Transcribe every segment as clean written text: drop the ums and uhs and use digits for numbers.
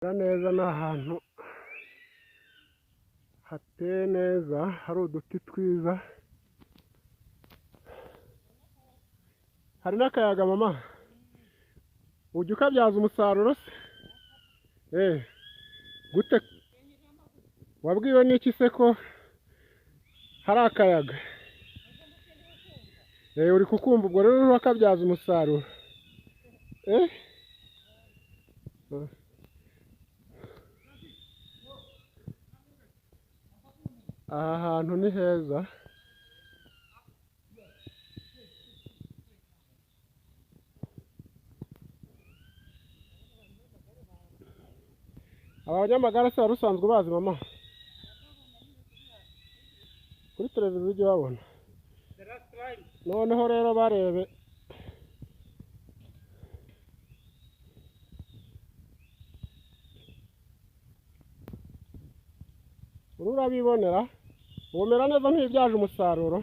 Neza ni ahantu hateye neza, hari uduti twiza, hari n'akayaga. Mama, ujya ukabyaza umusaruro se? Gute? Wabwiwe n'iki se ko hari akayaga? Uri kukumva, ubwo rero urakabyaza umusaruro. Aha hantu ni heza. Aba banyamagare se wari usanzwe ubazi mama? Kuri televiziyo ujya ubabona. Noneho rero barebe urabibonera, ubumera neza ntibyaje umusaruro.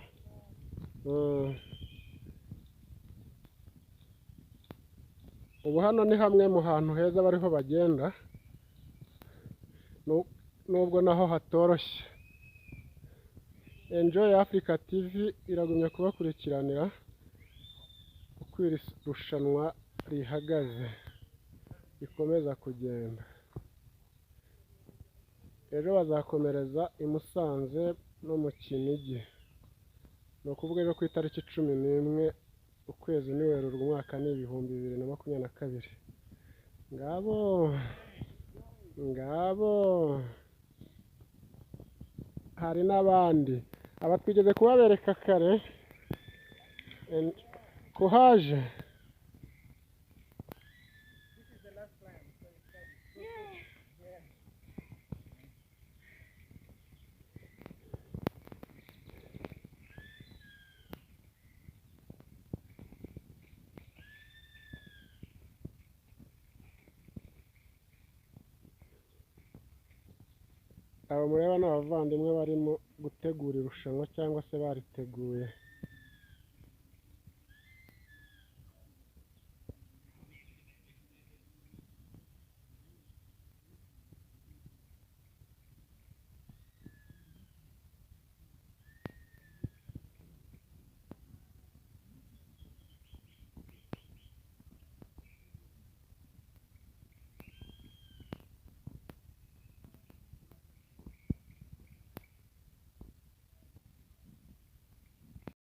Ubu hano ni hamwe mu hantu heza bariho bagenda, nubwo naho hatoroshye. Enjoy Africa TV iragumya kubakurikiranira uko iri rushanwa rihagaze, rikomeza kugenda. Ejo bazakomereza i Musanze no mu Kinigi. Ni ukuvuga ejo ku itariki 11 ukwezi ni Werurwe umwaka ni 2022. Ngabo ngabo hari n'abandi aba twigeze kubabereka kare kuhaje. Aba mureba ni abavandimwe barimo gutegura irushanwa cyangwa se bariteguye.